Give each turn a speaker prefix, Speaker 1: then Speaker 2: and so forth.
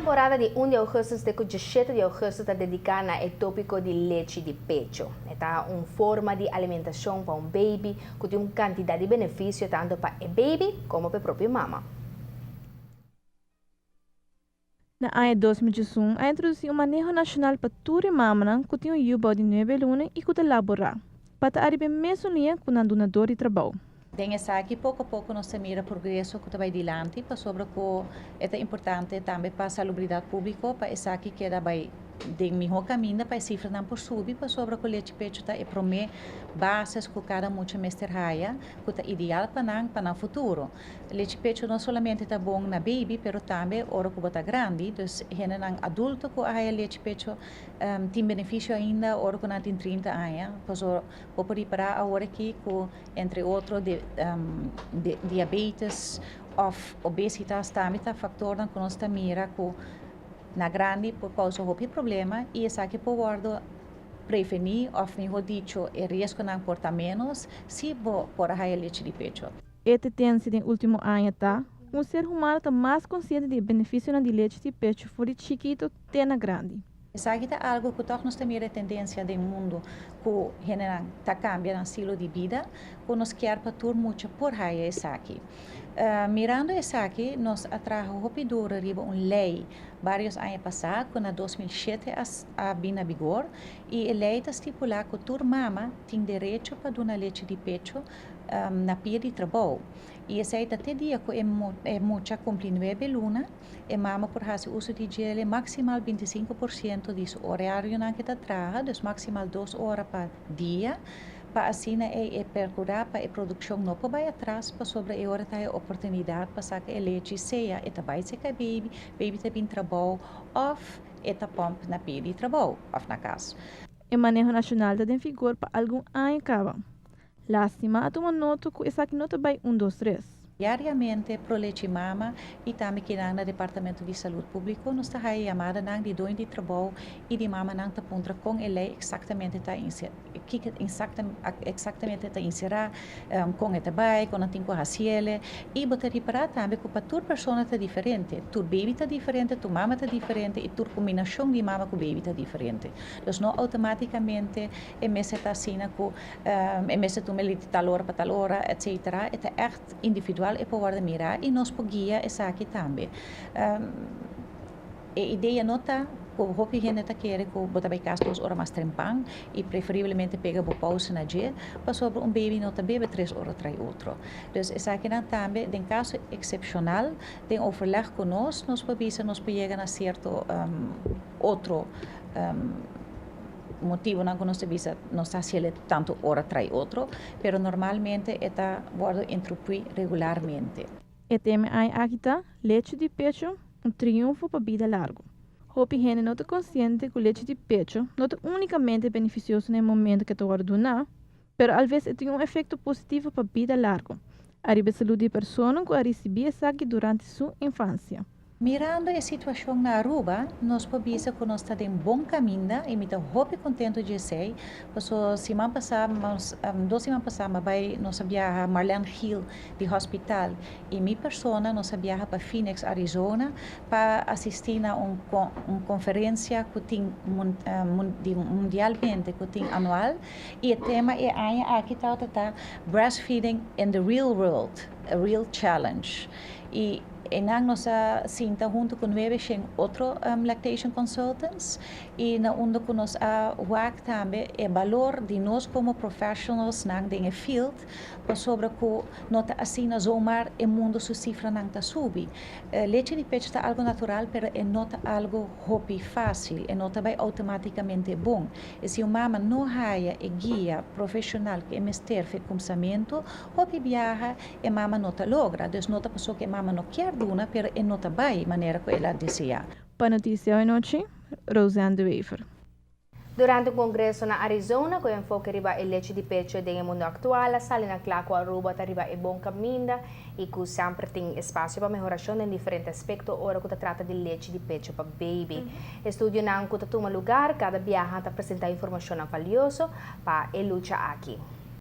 Speaker 1: Temporada di 1 di augustus te cu 17 di augustus ta dedica na e topico di lechi di pecho. E ta un forma di alimentacion pa un baby cu tin un cantidad di beneficio tanto pa e baby como pa e propio mama.
Speaker 2: Na aña 2001 a introduci un maneho nacional pa tur e mamanan cu tin un yiu bou di 9 luna y cu ta labora, pa ta ariba e mesun liña cu nan dunador di trabou.
Speaker 3: Den esaki poco poco nos ta mira progreso cu ta bay dilanti pasobra cu e ta importante tambe pa salubridad publico pa esaki keda bay den miho caminda pa e cifranan por subi pasobra cu lechi pecho ta e prome bases cu cada mucha mester haya cu ta ideal pa nan pa nan futuro. Lechi pecho no solamente ta bon na baby pero tambe ora cu bo ta grandi, dus hendenan adulto cu a haya lechi pecho tin beneficio ainda ora cu nan tin 30 aña pasobra bo por ripara awor aki cu entre otro di diabetes of obesitas tambe ta factornan cu nos ta mira cu na grandi por causa hopi problema y esaki por wordo preveni of miho dicho e riesgonan por ta menos si bo por a haya lechi di pecho.
Speaker 2: E tendencia den ultimo aña ta, un ser humano ta mas consciente di e beneficionan di lechi di pecho for di chikito te na grandi.
Speaker 3: Esaki ta algo cu toch nos ta mira tendencia den mundo cu hendenan ta cambia nan estilo di bida, cu nos kier pa tur mucha por haya esaki. Mirando esaki, nos a traha hopi duro riba un ley varios aña pasa cu na 2007 a bin na vigor y e ley ta stipula cu tur mama tin derecho pa duna lechi di pecho na pia di trabou. Y esey ta te dia cu e mucha cumpli 9 luna, e mama por haci uso di dje maximal 25% di su horarionan cu ta traha, dus maximal 2 ora pa dia, pa asina e percura pa e produccion no por bay atras, pasobra e ora ta e oportunidad pa saca e lechi, sea e ta bay seca baby, baby ta bin trabou, of e ta pomp na pia di trabou, of na cas.
Speaker 2: E maneho nacional ta den vigor pa algun aña caba. Lastima a tuma nota cu esaki no ta bay 1, 2, 3.
Speaker 3: Diariamente Pro Lechi Mama y tambe kinan na Departamento di Salud Publico nos ta haya yamadanan di doño di trabou y di mamanan ta puntra con e ley exactamente ta exactamente ta insera, con e ta bay, con nan tin cu haciele y bo ta ripara tambe cu pa tur persona ta diferente, tur baby ta diferente, tur mama ta diferente y tur combinacion di mama cu baby ta diferente. Dus no automaticamente e mester ta asina cu e mester tuma di tal ora pa tal ora, etc. E ta echt individual e por wordo mira y nos por guia esaki tambe. E idea no ta cu hopi hende ta kere cu bo ta bay cas 2 ora mas trempan y preferiblemente pega bo pausa na dje, pasobra un baby no ta bebe 3 ora tras otro. Dus esakinan tambe, den caso excepcional, den overleg cu nos, nos por bisa, nos por yega na cierto otro motivonan cu nos ta bisa nos ta haciele tanto ora tras otro, pero normalmente e ta wordo interrumpi regularmente.
Speaker 2: E tema aki ta lechi di pecho, un triunfo pa bida largo. Hopi hende no ta consciente cu lechi di pecho no ta unicamente beneficioso na momento cu ta wordo duna, pero alabes tin un efecto positivo pa bida largo. Ariba salud di persona cu a ricibi esaki durante su infancia.
Speaker 3: Mirando e situacion na Aruba, nos por bisa cu nos ta den bon caminda y mi ta hopi contento di esey. Paso siman pasa, 2 siman pasa, m'a bay nos a biaha Marlene Giel di hospital y mi persona nos a biaha pa Phoenix, Arizona, pa asisti na un conferencia cu tin di mundialmente, cu tin anual, y e tema e aña aki ta breastfeeding in the real world, a real challenge. Y einan nos a sinta hunto cu nuebe otro lactation consultants y na unda cu nos a wak tambe e balor di nos como professionals nan den e field, pasobra cu no ta asina zomaar e mundo su cifranan ta subi. Lechi di pecho ta algo natural, pero e no ta algo hopi facil, e no ta bay automaticamente bon. Y si un mama no haya e guia profesional cu e mester fe cuminsamento, hopi biaha e mama no ta logra. Dus no ta paso cu e mama no kier duna, pero e no ta bay manera cu el a desea.
Speaker 2: Pa Noticia Anochi, Roseanne de Wever.
Speaker 1: Durante un congreso na Arizona, cu enfoke riba e lechi di pecho den mundo actual, a sali na cla cu Aruba ta riba e bon caminda y cu semper tin espacio pa mehoracion den diferente aspecto ora cu ta trata di lechi di pecho pa baby. Estudionan cu ta tuma lugar, cada biaha ta presenta informacion valioso pa e lucha aki.